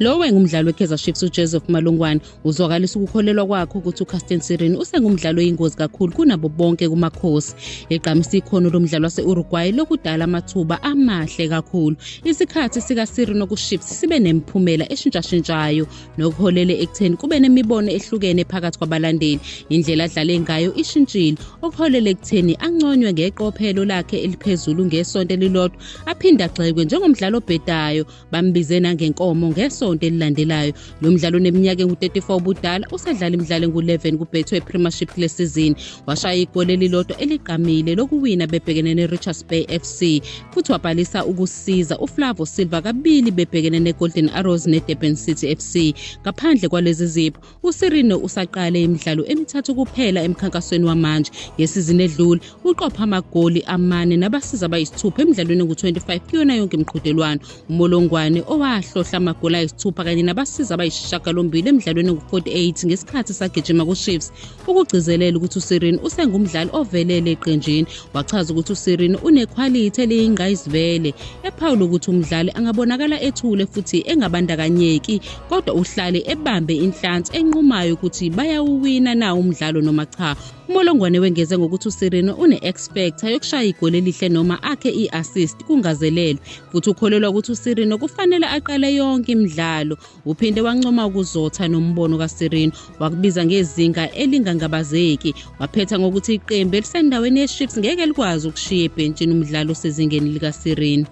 Lo wayengumdlali weKaizer Chiefs uJoseph Malungwane uzwakalisa ukukholelwa kwakhe ukuthi uCaston Sirino usengumdlali oyingozi kakhulu kunabo bonke kuMakhosi. Egqamisa ikhono lomdlali wase-Uruguay lokudala amathuba amahle kakhulu. Isikhathi sikaSirino kuChiefs sibe nemiphumela eshintshashintshayo nokuholele ekutheni kube nemibono ehlukene phakathi kwabalandeli. Indlela adlale ngayo ishintshile, okuholele ekutheni anconywe ngeqophelo lakhe eliphezulu ngesonto elilodwa, aphinde agxekwe njengomdlali obhedayo. Bambize nangenkomo ngesonto elilandelayo. Lo mdlalo oneminyaka engu-34 ubudala usedlala imidlalo engu-11 kuBetway Premiership kule sizini. Washaya igoli elilodwa eligqamile lokuwina bebhekene ne-Richards Bay FC futhi wabhalisa ukusiza uFlavo Silva kabili bebhekene ne-Golden Arrows ne-Durban City FC. Ngaphandle kwalezi zipho, uSirino usaqale imidlalo emithathu kuphela emkhankasweni wamanje. Ngesizini edlule, uqopha amagoli amane nabasiza abayisithupha emidlalweni engu-25 kuyona yonke imiqhudelwano. UMolongwane owahlohla amagoli ayisithupha kanye nabasiza abayisishiyagalombili emidlalweni engu-48 ngesikhathi sagijima kuChiefs, ukugcizelela ukuthi uSirino usengumdlali ovelele eqenjini. Wachaza ukuthi uSirino unekhwalithi eliyingqayizivele, ephawula ukuthi umdlali angabonakala ethule futhi engabandakanyeki kodwa uhlale ebambe inhlansi enqumayo ukuthi bayawuwina na umdlalo noma cha. UMolongwane wengeze ngokuthi uSirino une-X factor yokushaya igoli elihle noma akhe i-assist kungazelelwe futhi ukholelwa ukuthi uSirino kufanele aqale yonke imidlalo. Uphinde wancoma ukuzotha nombono kaSirino, wakubiza ngezinga elingangabazeki. Waphetha ngokuthi iqembu elisendaweni yeChiefs ngeke likwazi ukushiya ebhentshini umdlalo osezingeni likaSirino.